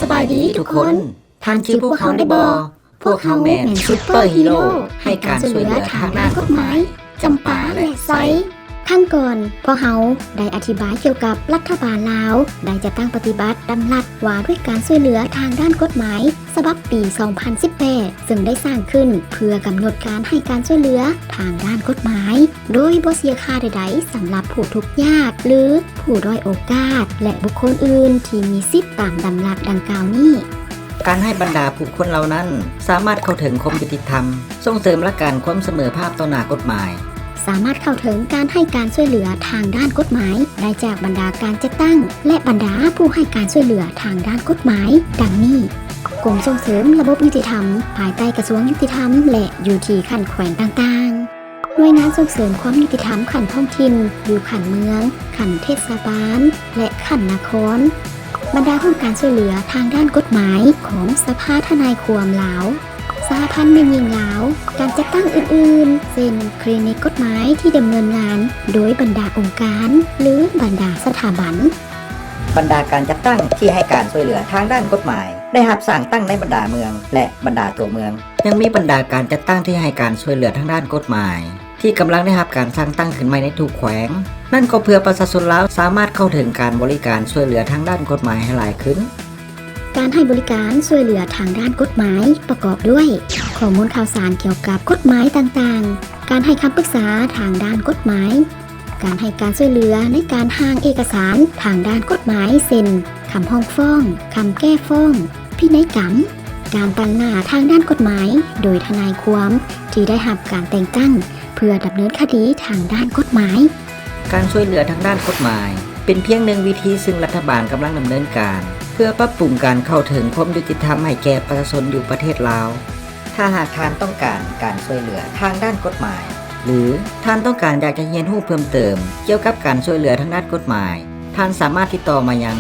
ສະບາຍດີທຸກຄົນ ທ່ານຈື່ພວກເຮົາໄດ້ບໍ່? ພວກເຮົາແມ່ນຊຸບເປີຮີໂຣ ໃຫ້ການຊ່ວຍເຫຼືອທາງດ້ານກົດໝາຍ ຈຳປາ ແລະ ໄຊ. ຄັ້ງກ່ອນ ພວກເຮົາໄດ້ອະທິບາຍກ່ຽວກັບລັດຖະບານລາວ ໄດ້ຈັດຕັ້ງປະຕິບັດດຳລັດວ່າດ້ວຍການຊ່ວຍເຫຼືອທາງດ້ານກົດໝາຍ ສະບັບປີສອງພັນສິບແປດ ເຊິ່ງໄດ້ສ້າງຂຶ້ນເພື່ອກຳນົດການໃຫ້ການຊ່ວຍເຫຼືອທາງດ້ານກົດໝາຍ ໂດຍບໍ່ເສຍຄ່າໃດໆ ສຳລັບຜູ້ທຸກຍາກ ຫຼື ຜູ້ດ້ອຍໂອກາດ ແລະ ບຸກຄົນອື່ນທີ່ມີສິດຕາມດຳລັດດັ່ງກ່າວນີ້. ການໃຫ້ບັນດາບຸກຄົນເຫຼົ່ານັ້ນສາມາດເຂົ້າເຖິງຄວາມຍຸຕິທຳ, ສົ່ງເສີມຫຼັກການຄວາມສະເໝີພາບຕໍ່ໜ້າກົດໝາຍ, ສາມາດເຂົ້າເຖິງການໃຫ້ການຊ່ວຍເຫຼືອທາງດ້ານກົດໝາຍໄດ້ຈາກບັນດາການຈັດຕັ້ງ ແລະ ບັນດາຜູ້ໃຫ້ການຊ່ວຍເຫຼືອທາງດ້ານກົດໝາຍ ດັ່ງນີ້: ກົມສົ່ງເສີມລະບົບຍຸຕິທຳ ພາຍໃຕ້ກະຊວງຍຸຕິທຳ ແລະ ຢູ່ທີ່ຂັ້ນແຂວງຕ່າງໆ, ໜ່ວຍງານສົ່ງເສີມຄວາມຍຸຕິທຳຂັ້ນທ້ອງຖິ່ນ ຢູ່ຂັ້ນເມືອງ, ຂັ້ນເທດສະບານ ແລະ ຂັ້ນນະຄອນ, ບັນດາຫ້ອງການຊ່ວຍເຫຼືອທາງດ້ານກົດໝາຍຂອງສະພາທະນາຍຄວາມລາວ, ສະຫະພັນແມ່ຍິງລາວ, ການຈັດຕັ້ງອື່ນໆ ເຊັ່ນ ຄລີນິກກົດໝາຍທີ່ດຳເນີນງານໂດຍບັນດາອົງການ ຫຼື ບັນດາສະຖາບັນ. ບັນດາການຈັດຕັ້ງທີ່ໃຫ້ການຊ່ວຍເຫຼືອທາງດ້ານກົດໝາຍ ໄດ້ຮັບສ້າງຕັ້ງໃນບັນດາເມືອງ ແລະ ບັນດາຕົວເມືອງ. ຍັງມີບັນດາການຈັດຕັ້ງທີ່ໃຫ້ການຊ່ວຍເຫຼືອທາງດ້ານກົດໝາຍ ທີ່ກຳລັງໄດ້ຮັບການສ້າງຕັ້ງຂຶ້ນໃໝ່ໃນທຸກແຂວງ. ນັ້ນກໍເພື່ອປະຊາຊົນລາວສາມາດເຂົ້າເຖິງການບໍລິການຊ່ວຍເຫຼືອທາງດ້ານກົດໝາຍໃຫ້ຫຼາຍຂຶ້ນ. ການໃຫ້ບໍລິການຊ່ວຍເຫຼືອທາງດ້ານກົດໝາຍປະກອບດ້ວຍ ຂໍ້ມູນຂ່າວສານກ່ຽວກັບກົດໝາຍຕ່າງໆ, ການໃຫ້ຄຳປຶກສາທາງດ້ານກົດໝາຍ, ການໃຫ້ການຊ່ວຍເຫຼືອໃນການຮ່າງເອກະສານທາງດ້ານກົດໝາຍ ເຊັ່ນ ຄຳຮ້ອງຟ້ອງ, ຄຳແກ້ຟ້ອງ, ພິໄນກຳ, ການຕາງໜ້າທາງດ້ານກົດໝາຍໂດຍທະນາຍຄວາມທີ່ໄດ້ຮັບການແຕ່ງຕັ້ງເພື່ອດຳເນີນຄະດີທາງດ້ານກົດໝາຍ. ການຊ່ວຍເຫຼືອທາງດ້ານກົດໝາຍ ເປັນພຽງໜຶ່ງວິທີ ຊຶ່ງລັດຖະບານກຳລັງດຳເນີນການ ເພື່ອປັບປຸງການເຂົ້າເຖິງຄວາມຍຸຕິທຳໃຫ້ແກ່ປະຊາຊົນຢູ່ປະເທດລາວ. ຖ້າຫາກທ່ານຕ້ອງການການຊ່ວຍເຫຼືອທາງດ້ານກົດໝາຍ ຫຼື ທ່ານຕ້ອງການຢາກຈະຮຽນຮູ້ເພີ່ມເຕີມກ່ຽວກັບການຊ່ວຍເຫຼືອທາງດ້ານກົດໝາຍ, ທ່ານສາມາດຕິດຕໍ່ມາຍັງ